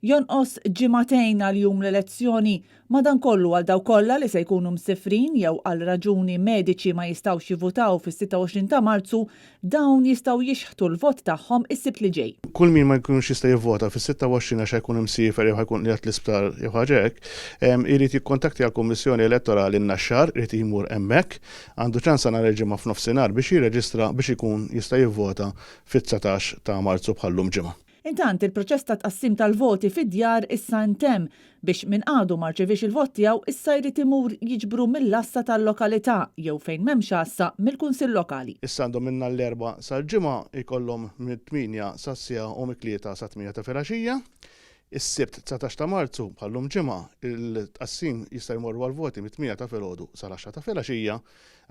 Jonqos ġimagħtejn għal jum l-elezzjoni. Madankollu għal dawk kollha li se jkunu msifrin jew għal raġuni mediċi ma jistgħux jivvutaw fis-26 ta' Marzu, dawn jistgħu jixħtu l-vot tagħhom is-Sibt li ġej. Kull min ma jkunx jista' jivvota fis-26 għax ħa jkun imsiefer jew ħa jkun qiegħed l-isptar jew ħaġa hekk, irid jikkontaktja l-Kummissjoni Elettorali n-Naxxar, irid jmur hemmhekk. Għandu ċans sa nhar il-Ġimgħa f'nofsinhar biex jirreġistra biex ikun jista' jivvota fit-19 ta' Marzu bħal-lum ġimgħa. Intant, il-proċess ta' tqassim tal-voti fid-djar issa ntemm biex min għadu ma rċeviex il-vot tiegħu issa jrid imur jiġbru mill-għassa tal-lokalità jew fejn m'hemmx għassa mill-Kunsill Lokali. Issa għandhom minn nhar l-Erbgħa sal-Ġimgħa jkollhom mit-tmienja sas-siegħa u mit-tlieta sat-tmienja ta' filgħaxija. Is-Sibt 19 ta' Marzu, bħal-lum ġimgħa, il-tqassim jistgħu jmorru għall-voti mit-tmienja ta' filgħodu sal-għaxra ta' filgħaxija,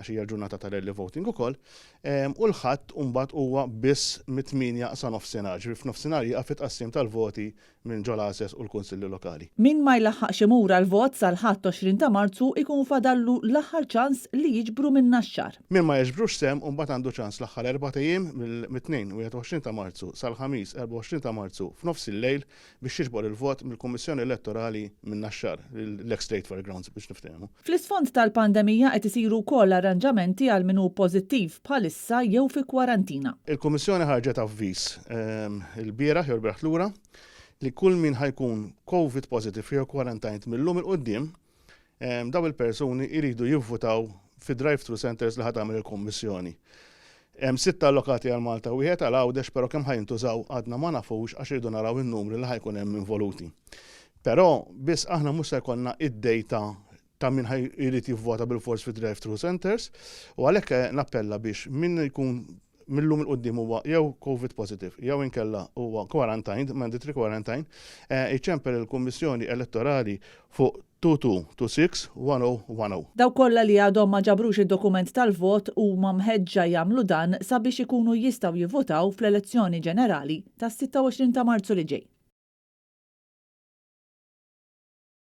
għax hija l-ġurnata tal-early voting ukoll, u l-Ħadd mbagħad huwa biss mit-tmienja sa nofsinhar, ġifieri f'nofsinhar jieqaf it-tqassim tal-voti minn ġol-għases u l-kunsilli lokali. Min ma jlaħħaqx imur għall-vot sal-Ħadd 20 ta' Marzu jkun fadallu l-aħħar ċans li jiġbru min-Naxxar. Min ma jiġbrux sehem mbagħad għandu ċans l-aħħar erbat ijiem mit-Tnejn 21 ta' Marzu sal-Ħamis 24 ta' Marzu f'nofs il-lejl biex jiġbor il-vot mill-Kummissjoni Elettorali min-Naxxar, l-ex Trade Fair Grounds biex niftehmu. Fl-isfond tal-pandemija qed isiru wkoll arranġamenti għal min hu pożittiv bħalissa jew fi kwarantina. Il-Kummissjoni ħarġet avviż ilbieraħ jew ilbieraħ lura li kull min ħa jkun Covid positive jew quarantined mil-lum 'il quddiem, dawn il-persuni jridu jivvutaw fi drive-through centres li ħa tagħmel il-Kummissjoni. Hemm sitta allokati għal Malta u wieħed għal Għawdex però kemm ħa jintużaw għadna ma nafux għax irridu naraw in-numri li ħa jkun hemm involuti. Però biss aħna mhux se jkollna id-data ta' min ħa jrid jivvota bilfors fi drive-through centres u għalhekk nappella biex min jkun mil-lum 'il quddiem huwa jew Covid positive jew inkella huwa quarantined, mandatory quarantine, iċempel il-Kummissjoni Elettorali fuq 2226 1010. Dawk kollha li għadhom ma ġabrux id-dokument tal-vot huma mħeġġa jagħmlu dan sabiex ikunu jistgħu jivvutaw fl-elezzjoni ġenerali tas-26 ta' Marzu li ġej.